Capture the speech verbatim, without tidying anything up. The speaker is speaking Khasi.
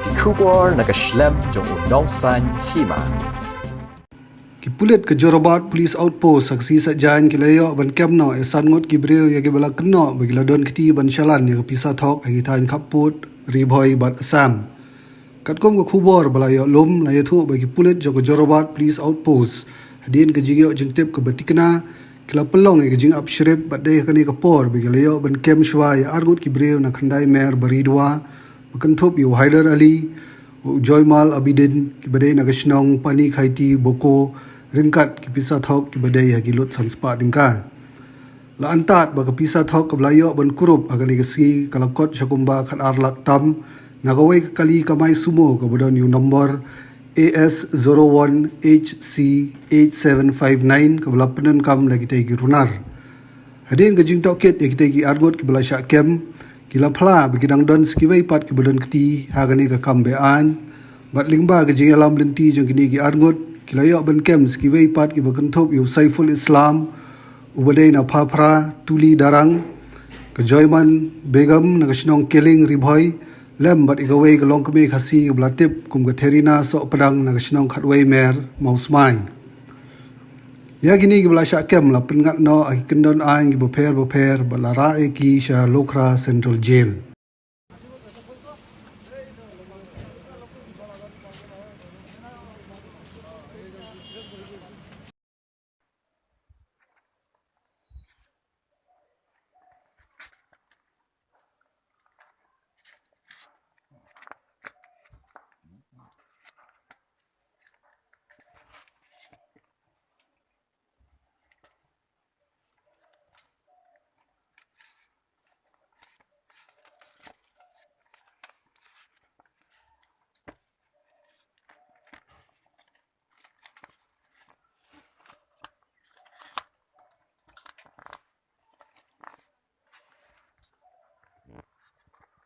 Ki khubor na ka shlem jong u nongsan hima. Ki pulit ka Jorabat Police Outpost ha ka sngi Saitjaiñ ki la ïoh ban kem noh ïa san ngut ki briew ïa kiba la kynnoh ba ki la don kti ban shalan ïa ka pisa thok ha ki thaiñ khappud Ri Bhoi bad Assam. Katkum ka khubor ba la ïoh lum, la ïathuh ba ki pulit jong ka Jorabat Police Outpost, hadien ka jingïoh jingtip kaba tikna, ki la pynlong ïa ka jingap shrip bad dei ha kane ka por ba ki la ïoh ban kem shuwa ïa ar ngut ki briew na Khyndai Mer Baridua, ba kynthup ïa u Haider Ali, u Joymal Abidin, kiba dei na ka shnong Panikhaiti Boko, ryngkat ki pisa thok kiba dei ha ki lut san spah tyngka. La antad ba ka pisa thok kaba la ïoh ban kurup ha kane ka sngi ka la kot sha kumba khat ar lak tam, na kawei ka kali kamai sumo kaba don ïa u nombor A S zero one H C eight seven five nine kaba la pyndonkam da kitei ki runar. Hadien ka jingtohkit ïa kitei ki ar ngut kiba la shah kem, ki la phla ba ki dang don sa kiwei pat kiba don kti ha kane ka kam be-aiñ. Bad lyngba ka jingïalam lynti jong kine ki ar ngut, ki la ïoh ban kem sa kiwei pat kiba kynthup ïa u Saiful Islam, uba dei na Phaphra, Tuli Darang, ka Joyman Begum na ka shnong Keling Ri Bhoi, lem bad ïa kawei ka longkmie Khasi kaba la tip kum ka Therina Sohpdang na ka shnong Khatwei Mer Mawsmai. Ïa kine kiba la shah kem la pynngat noh ha ki kyndon aiñ kiba pher bapher bad la rah ïa ki sha Lukhra Central Jail.